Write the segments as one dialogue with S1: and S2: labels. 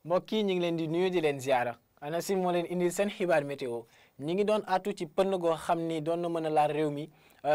S1: mbokk yi ñu ngi leen di nuyu di leen ziara ANACIM moo leen indil seen xibaar météo ñi ngi doon àttu ci pënd goo xam ni doon na mën a laal réew mi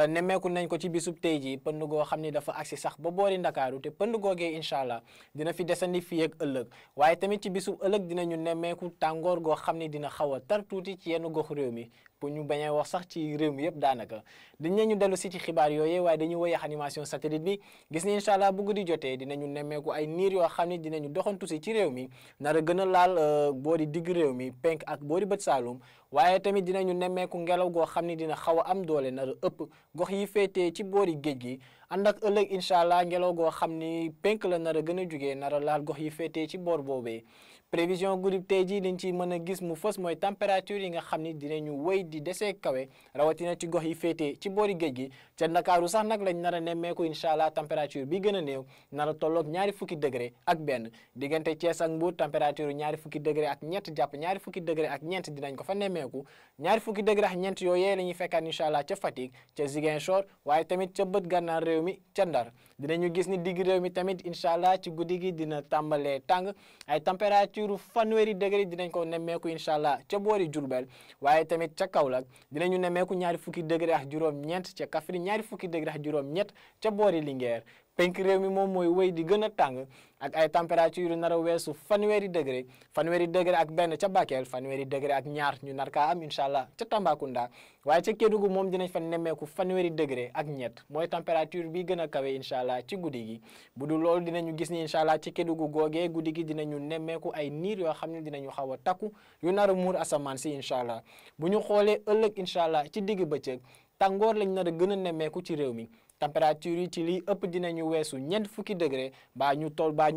S1: nemmeeku nañ ko ci bisub tey jii pënd goo xam ni dafa agsi sax ba boori Ndakaaru te pënd googee incha allah dina fi desandi fii ak ëllëg waaye tamit ci bisub ëllëg dinañu nemmeeku tàngoor goo xam ni dina xaw a tar tuuti ci yenn gox réew mi pour ñu bañ a wax sax ci réew mi yëpp daanaka dinañu dellu si ci xibaar yooyee waaye dañuy wëy animation satellite bi gis ni incha allah bu guddi jotee dinañu nemmeeku ay niir yoo xam ni dinañu doxantu si ci réew mi nar a gën a laal boori digg réew mi penk ak boori bët saalum waaye tamit dinañu nemmeeku ngelaw goo xam ni dina xaw a am doole nar a ëpp gox yi féetee ci boori géej gi ànd ak ëllëg incha allah ngelaw goo xam ni penk la nar a gën a jugee nar a laal gox yi féetee ci boor boobee prévision guddi tey jii liñ ci mën a gis mu fës mooy température yi nga xam ni dinañu wéy di desee kawe rawatina ci gox yi féetee ci boori géej gi ca Ndakaaru sax nag lañ nar a nemmeeku incha allah température bi gën a néew nar a tolloog ñaari fukki degré ak benn diggante Thiès ak Mbour température ñaari fukki degré ak ñett jàpp ñaari fukki degré ak ñeent dinañ ko fa nemmeeku ñaari fukki degré ak ñeent yooyee la ñuy fekkaat incha allah ca Fatick ca Ziguinchor waaye tamit ca bët gànnaar réew mi ca Ndar dinañu gis ni digg réew mi tamit incha allah ci guddi gi dina tàmbalee tàng ay température fanweeri degré dinañ ko nemmeeku incha allah ca boori Diourbel waaye tamit ca Kaolack dinañu nemmeeku ñaari fukki degré ak juróom-ñeent ca Kaffrine ñaari fukki degré ak juróom-ñett ca boori Linguère penk réew mi moom mooy wéy di gën a tàng ak ay température yu nar a weesu fanweeri degré ak benn ca Bakel fanweeri degré ak ñaar ñu nar kaa am incha allah ca Tambacounda waaye ca Kédougou moom dinañ fa nemmeeku fanweeri degré ak ñett mooy température bi gën a kawe incha allah ci guddi gi bu dul loolu dinañu gis ni incha allah ci Kédougou googee guddi gi dinañu nemmeeku ay niir yoo xam ne dinañu xaw a takku yu nar a muur asamaan si incha allah bu ñu xoolee ëllëg incha allah ci digg bëccëg tàngoor lañ nar a gën a nemmeeku ci réew mi température yi ci liy ëpp dinañu weesu ñeent fukki degré baa ñu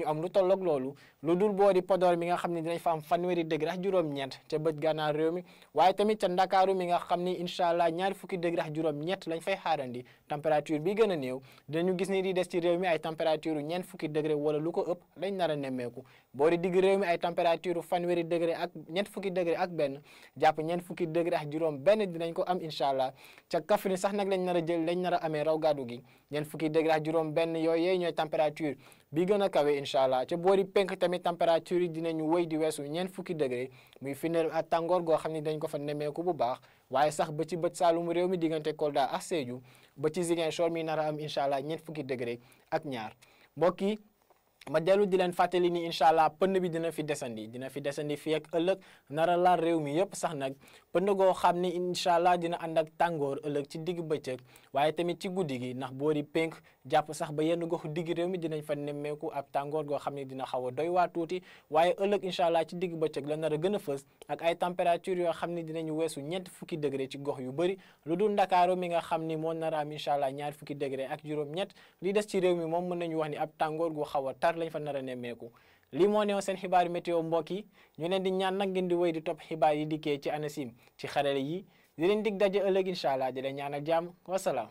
S1: am lu tolloog loolu lu dul boori Podor mi nga xam ne dinañ fa am fanweeri degré ak juróom-ñeent ca bët gànnaar réew mi waaye tamit ca Ndakaaru mi nga xam ni incha allah ñaari fukki degré ak juróom-ñett lañ fay xaarandi température bi gën a néew dinañu gis ni di des ci réew mi ay température ñeent fukki degré wala lu ko ëpp lañ nar a nemmeeku boori digg réew mi ay température fanweeri degré ak ñeent fukki degré ak benn jàpp ñeent fukki degré ak juróom benn dinañ ko am incha allah ca Kaffrine sax nag lañ nar a amee raw gàddu gi ñeent fukki degré ak juróom benn yooyu ñooy température bi gën a kawe incha allah ca boori penk tamit température yi dinañu wéy di weesu ñeent fukki degré muy firndeel ak tàngoor goo xam ne dañ ko fa nemmeeku bu baax waaye sax ba ci bët saalum réew mi diggante Kolda ak Sédhiou ba ci Ziguinchor mi nar a am incha allah ñeent fukki degré ak ñaar mbokk yi ma dellu di leen fàttali ni incha allah pënd bi dina fi desandi fii ak ëllëg nara laal réew mi yëpp sax nag pënd goo xam ni incha allah dina ànd ak tàngoor ëllëg ci digg bëccëg waaye tamit ci guddi gi ndax boori penk jàpp sax ba yenn goxu digg réew mi dinañ fa nemmeeku ab tàngoor goo xam ne dina xaw a doy waa tuuti waaye ëllëg incha allah ci digg bëccëg la nar a gën a fës ak ay température yoo xam ne dinañu weesu ñeent fukki degré ci gox yu bëri lu dul Ndakaaru mi nga xam ni moo nar a am incha allah ñaar fukki degré ak juróom-ñett li des ci réew mi moom mën nañu wax ni ab tàngoor gu xaw a tar lañ fa nar a nemmeeku lii moo neew seen xibaaru météo mbokk yi ñu leen di ñaan nag ngeen di wéy di topp xibaar yi dikkee ci ANACIM ci xarale yi di leen dig daje ëllëg incha allah di leen ñaanal jàmm wasalaam